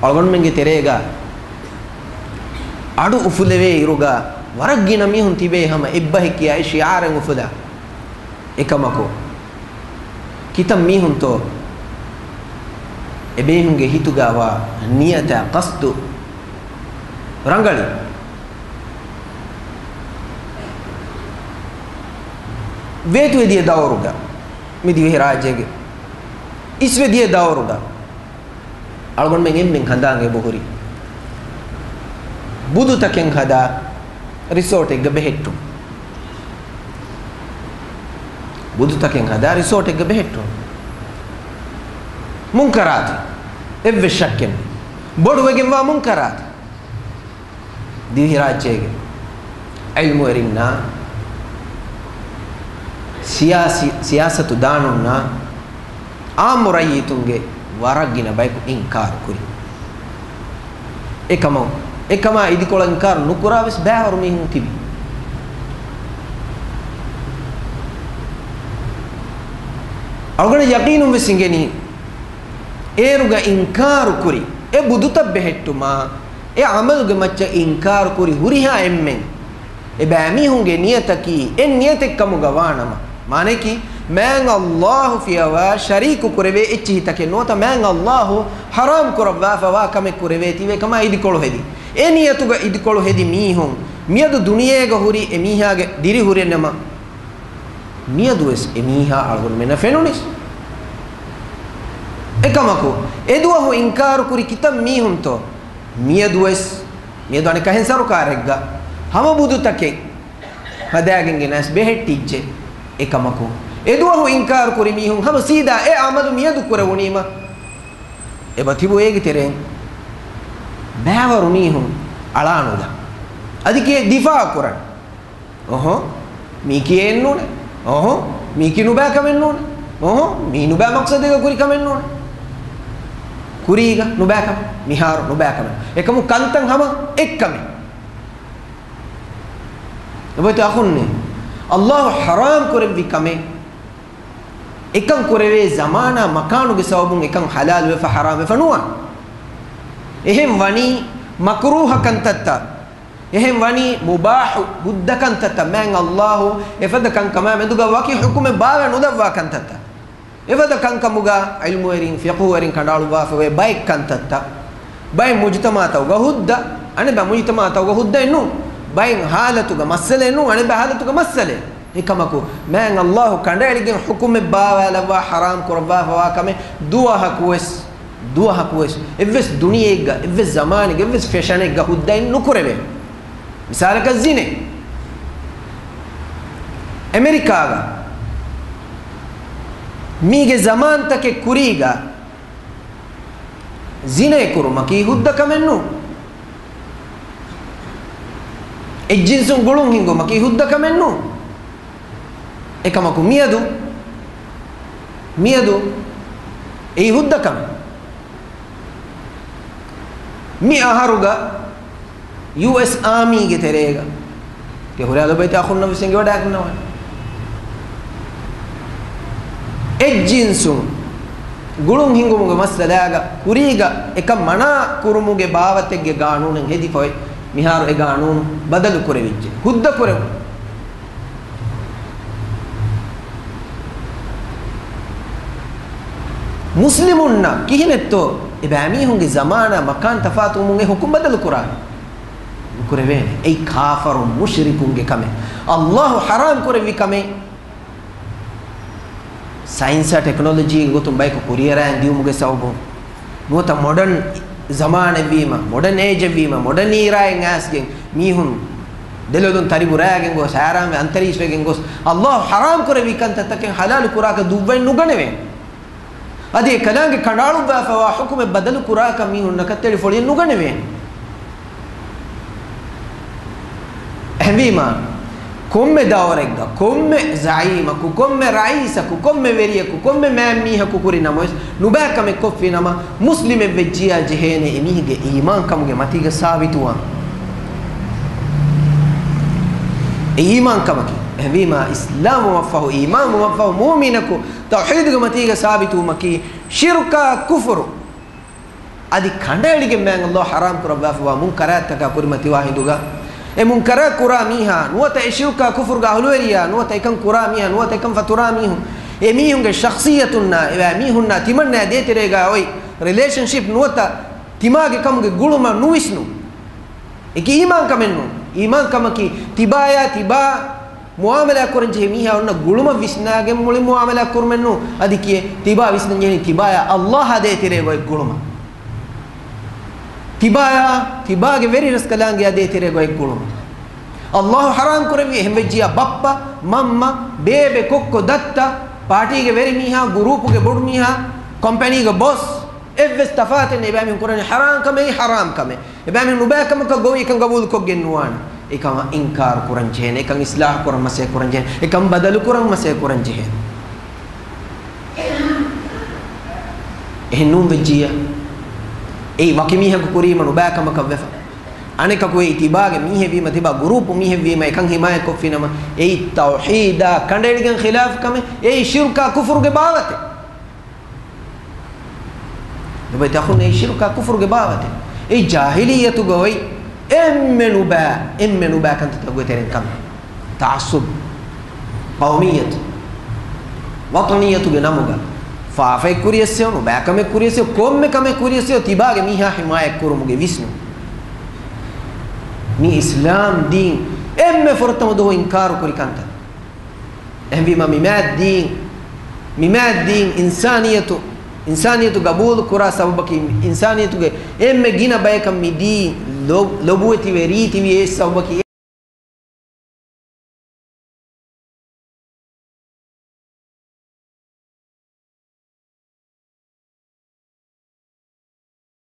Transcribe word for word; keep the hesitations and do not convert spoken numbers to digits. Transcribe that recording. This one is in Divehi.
އަޅުގަނޑުމެންގެ ތެރޭގަ އަޑު އުފުލެވޭ އިރުގަ ވަރަށް ގިނަ މީހުން ތިބޭ ހަމަ އެއްބަހެއް ކިޔާ އެ ޝިޢާރެއް އުފުލާ. އެކަމަކު، ކިތައް މީހުންތޯ އެބޭހުންގެ ހިތުގަ ވާ ނިޔަތާ ޤަޞްދު ރަނގަޅީ؟ ވޭތުވެދިޔަ ދައުރުގަ، މި ދިވެހިރާއްޖޭގެ އިސްވެދިޔަ ދައުރުގަ، އަޅުގަނޑުމެން އެންމެން ހަނދާން އެބަހުރި ބުދުތަކެއް ހަދާ ރިސޯޓެއްގަ ބެހެއްޓުން. ބުދުތަކެއް ހަދާ ރިސޯޓެއްގަ ބެހެއްޓުން. މުންކަރާތެއް. އެއްވެސް ޝައްކެއް ނެތް. ބޮޑުވެގެންވާ މުންކަރާތެއް. ދިވެހިރާއްޖޭގެ ޢިލްމުވެރިންނާ، ސިޔާސީ، ސިޔާސަތު ދާނުންނާ، އާއްމު ރައްޔިތުންގެ ވަރަށް ގިނަ ބަޔަކު އިންކާރު ކުރި. އެކަމަށް، އެކަމާ އިދިކޮޅަށް އިންކާރު ނުކުރާ ވެސް ބައިވަރު މީހުން ތިބި. އަޅުގަނޑަށް ޔަޤީނުން ވެސް އިނގެނީ، އޭރުގަ އިންކާރު ކުރި އެ ބުދުތައް ބެހެއްޓުމާ، އެ ޢަމަލުގެ މައްޗަށް އިންކާރު ކުރި ހުރިހާ އެންމެން، އެބައިމީހުންގެ ނިޔަތަކީ އެއް ނިޔަތެއް ކަމުގަ ވާނަމަ، މާނައަކީ، މާތް ﷲ ފިޔަވާ ޝަރީކު ކުރެވޭ އެއްޗިހިތަކެއް ނުވަތަ މާތް ﷲ ޙަރާމް ކުރައްވާފަވާ ކަމެއް ކުރެވޭތީވެ ކަމާ އިދިކޮޅު ހެދި. އެ ނިޔަތުގަ އިދިކޮޅު ހެދި މީހުން މިއަދު ދުނިޔޭގަ ހުރި އެ މީހާގެ ދިރިހުރިނަމަ، މިއަދުވެސް އެ މީހާ އަޅުގަނޑުމެންނަށް ފެނުނިސް. އެކަމަކު، އެދުވަހު އިންކާރު ކުރި ކިތައް މީހުންތޯ؟ މިއަދުވެސް، މިއަދު އަނެއްކަހެން ސަރުކާރެއްގަ ހަމަ ބުދުތަކެއް ހަދާގެން ގެނަސް ބެހެއްޓިއްޖެ. އެކަމަކު، އެދުވަހު އިންކާރު ކުރި މީހުން ހަމަ ސީދާ އެ އަމަލު މިއަދު ކުރެވުނީމަ، އެބަ ތިބު އޭގެ ތެރެއިން ބައިވަރު މީހުން އަޅާނުލާ. އަދި ކިޔޭ ދިފާޢު ކުރަން. އޮހޮ، މީކީ އެއްނޫނެ. އޮހޮ، މީކީ ނުބައި ކަމެއް ނޫނެ. އޮހޮ، މީ ނުބައި މަޤްޞަދެއްގަ ކުރި ކަމެއް ނޫނެ. ކުރީގަ ނުބައި ކަމެއް، މިހާރު ނުބައި ކަމެއް. އެކަމު ކަންތައް ހަމަ އެއްކަމެއް. އެބަތި އަޚުންނޭ، ﷲ ޙަރާމް ކުރެއްވި ކަމެއް، އެކަން ކުރެވޭ ޒަމާނާ މަކާނުގެ ސަބަބުން އެކަން ޙަލާލުވެފަ ޙަރާމްވެފަ ނުވާ. އެހެން ވަނީ މަކްރޫހަ ކަންތައްތައް. އެހެން ވަނީ މުބާޙު ހުއްދަ ކަންތައްތައް، މާތް ﷲ އެފަދަ ކަންކަމާ މެދުގަ ވަކި ޙުކުމެއް ބާވައި ނުދައްވާ ކަންތައްތައް. އެފަދަ ކަންކަމުގަ ޢިލްމުވެރިން، ފިޤުހުވެރިން ކަނޑައަޅުއްވާފަވޭ ބައެއް ކަންތައްތައް. ބައެއް މުޖުތަމަޢުތަކުގަ ހުއްދަ، އަނެއް ބައި މުޖުތަމަޢުތަކުގަ ހުއްދައެއް ނޫން. ބައެއް ޙާލަތުގަ މައްސަލައެއް ނޫން، އަނެއް ބައި ޙާލަތުގަ މައްސަލައެއް. އެކަމަކު، މާތް ﷲ ކަނޑައެޅިގެން ޙުކުމެއް ބާވާލައްވާ ޙަރާމް ކުރައްވާފަވާ ކަމެއް ދުވަހަކުވެސް، ދުވަހަކުވެސް، އެއްވެސް ދުނިޔެއެއްގަ، އެއްވެސް ޒަމާނެއްގަ، އެއްވެސް ފެޝަނެއްގަ ހުއްދައެއް ނުކުރެވޭ. މިސާލަކަށް ޒިނޭ. އެމެރިކާގަ މީގެ ޒަމާންތަކެއް ކުރީގަ ޒިނޭ ކުރުމަކީ ހުއްދަ ކަމެއް ނޫން. އެއްޖިންސުން ގުޅުން ހިންގުމަކީ ހުއްދަ ކަމެއް ނޫން. އެކަމަކު މިއަދު، މިއަދު އެއީ ހުއްދަ ކަމެއް. މި އަހަރުގަ ޔޫއެސް އާމީގެ ތެރޭގަ ތި ހުރިހާ ލޮބުވެތި އަޚުންނަށް ވެސް އެނގިވަޑައިގަންނަވާނެ. އެއްޖިންސުން ގުޅުން ހިންގުމުގެ މައްސަލާގަ ކުރީގަ އެކަން މަނާ ކުރުމުގެ ބާވަތެއްގެ ގާނޫނެއް ހެދިފައި މިހާރު އެ ގާނޫނު ބަދަލު ކުރެވިއްޖެ. ހުއްދަ ކުރެވުނު. މުސްލިމުންނަށް ކިހިނެއްތޯ އެބައިމީހުންގެ ޒަމާނާ މަކާން ތަފާތުވުމުން އެ ޙުކުމް ބަދަލު ކުރާނެ؟ ނުކުރެވޭނެ. އެއީ ކާފަރު މުޝްރިކުންގެ ކަމެއް. ﷲ ޙަރާމް ކުރެއްވި ކަމެއް. ސައިންސާ ޓެކްނޮލޮޖީގެ ގޮތުން ބަޔަކު ކުރިއަރައިން ދިޔުމުގެ ސަބަބުން ނުވަތަ މޮޑަން ޒަމާނެއްވީމަ، މޮޑަން އޭޖެއްވީމަ، މޮޑަން އީރާއެއް އައިސްގެން މީހުން ދެލޮލުން ތަރިބު ރާގެން ގޮސް، ހައިރާންވެ އަންތަރީސްވެގެން ގޮސް، ﷲ ޙަރާމް ކުރެއްވި ކަންތައްތަކެއް ޙަލާލު ކުރާކަށް ދުއްވައި ނުގަނެވޭނެ. އަދި އެ ކަލާނގެ ކަނޑައަޅުއްވާފަވާ ޙުކުމެއް ބަދަލު ކުރާކަށް މީހުންނަކަށް ތެޅިފޮޅިއެއް ނުގަނެވޭނެ. އެހެންވީމާ، ކޮންމެ ދައުރެއްގަ، ކޮންމެ ޒަޢީމަކު، ކޮންމެ ރައީސަކު، ކޮންމެ ވެރިޔަކު، ކޮންމެ މާތް މީހަކު ކުރި ނަމަވެސް، ނުބައި ކަމެއް ކޮށްފި ނަމަ، މުސްލިމެއް ވެއްޖިޔާ ޖެހޭނެ އެމީހެއްގެ އީމާންކަމުގެ މަތީގަ ސާބިތުވާން. އެ އީމާންކަމަކީ. އެހެންވީމާ، އިސްލާމްވުމަށްފަހު، އީމާންވުމަށްފަހު، މުއުމިނަކު ތައުޙީދުގެ މަތީގަ ސާބިތުވުމަކީ، ޝިރުކާ ކުފުރު އަދި ކަނޑައެޅިގެން މާތް ﷲ ޙަރާމް ކުރައްވާފަވާ މުންކަރާތްތަކާ ކުރިމަތިވާ ހިނދުގަ، އެ މުންކަރާތް ކުރާ މީހާ ނުވަތަ އެ ޝިރުކާ ކުފުރުގެ އަހުލުވެރިޔާ ނުވަތަ އެކަން ކުރާ މީހާ ނުވަތަ އެކަން ފަތުރާ މީހުން، އެ މީހުންގެ ޝަޚްޞިއްޔަތުންނާ އެވާ މީހުންނާ ތިމަންނާ ދޭތެރޭގަ އޮތް ރިލޭޝަންޝިޕް ނުވަތަ ތިމާގެ ކަމުގެ ގުޅުމަށް ނުވިސްނުން. އެކި އީމާންކަމެއް ނޫން. އީމާންކަމަކީ ތިބާޔާ ތިބާ މުއާމަލާ ކުރަން ޖެހޭ މީހާ އޮންނަ ގުޅުމަށް ވިސްނާގެން މުޅި މުއާމަލާ ކުރުމެއް ނޫން. އަދި ކިޔޭ ތިބާ ވިސްނަން ޖެހެނީ ތިބާޔާ ﷲ އާ ދޭތެރޭގަ އޮތް ގުޅުމަށް. ތިބާޔާ ތިބާގެ ވެރި ރަސްކަލާނގެއާ ދޭތެރޭގަ އޮތް ގުޅުމަށް. ﷲ ޙަރާމް ކުރެއްވި އެހެން ވެއްޖިޔާ ބައްޕަ، މަންމަ، ބޭބެ، ކޮއްކޮ، ދައްތަ، ޕާޓީގެ ވެރި މީހާ، ގުރޫޕުގެ ބޮޑު މީހާ، ކޮމްޕެނީގެ ބޮސް، އެއްވެސް ތަފާތެއް ނެތް. އެބައިމީހުން ކުރަނީ ޙަރާމް ކަމެއް، ޙަރާމް ކަމެއް. އެބައިމީހުން ނުބައި ކަމަކަށް ގޮވި އެކަން ގަބޫލުކޮށްގެން ނުވާނެ. އެކަމަށް އިންކާރު ކުރަން ޖެހޭނެ. އެކަން އިޞްލާޙު ކުރަން މަސޭ ކުރަން ޖެހޭނެ. އެކަން ބަދަލު ކުރަން މަސޭ ކުރަން ޖެހޭނެ. އެހެން ނޫން ވެއްޖިއްޔާ، އެއީ ވަކި މީހަކު ކުރީމަ ނުބައި ކަމަކަށް ވެފަ. އަނެކަކު އެއީ ތިބާގެ މީހެއް ވީމަ، ތިބާ ގުރޫޕު މީހެއް ވީމަ، އެކަން ޙިމާޔަތް ކޮށްފިނަމަ، އެއީ ތައުޙީދާ ކަނޑައެޅިގެން ޚިލާފު ކަމެއް، އެއީ ޝިރުކާ ކުފުރުގެ ބާވަތެއް. ދެބައިތި އަޚުން، އެއީ ޝިރުކާ ކުފުރުގެ ބާވަތެއް. އެއީ ޖާހިލިއްޔަތުގަ އޮތް އެންމެ ނުބައި، އެންމެ ނުބައި ކަންތައްތަކުގެ ތެރެއިން ކަމެއް. ތަޢައްޞުބް، ޤައުމިއްޔަތު، ވަޠަނިއްޔަތުގެ ނަމުގަ ފާފައެއް ކުރިޔަސް އެއް، ނުބައި ކަމެއް ކުރިޔަސް އެއް، ކޮންމެ ކަމެއް ކުރިޔަސް އެއް، ތިބާގެ މީހާ ޙިމާޔަތް ކުރުމުގެ ވިސްނުން. މި އިސްލާމް ދީން އެންމެ ފުރަތަމަ ދުވަހު އިންކާރު ކުރި ކަންތައް. އެހެންވީމަ މި މާތް ދީން، މި މާތް ދީން އިންސާނިއްޔަތު، އިންސާނިއްޔަތު ގަބޫލު ކުރާ ސަބަބަކީ، އިންސާނިއްޔަތުގެ އެންމެ ގިނަ ބަޔަކަށް މި ދީން ލޮ-، ލޮބުވެތިވެ ރީތިވި އެއް ސަބަބަކީ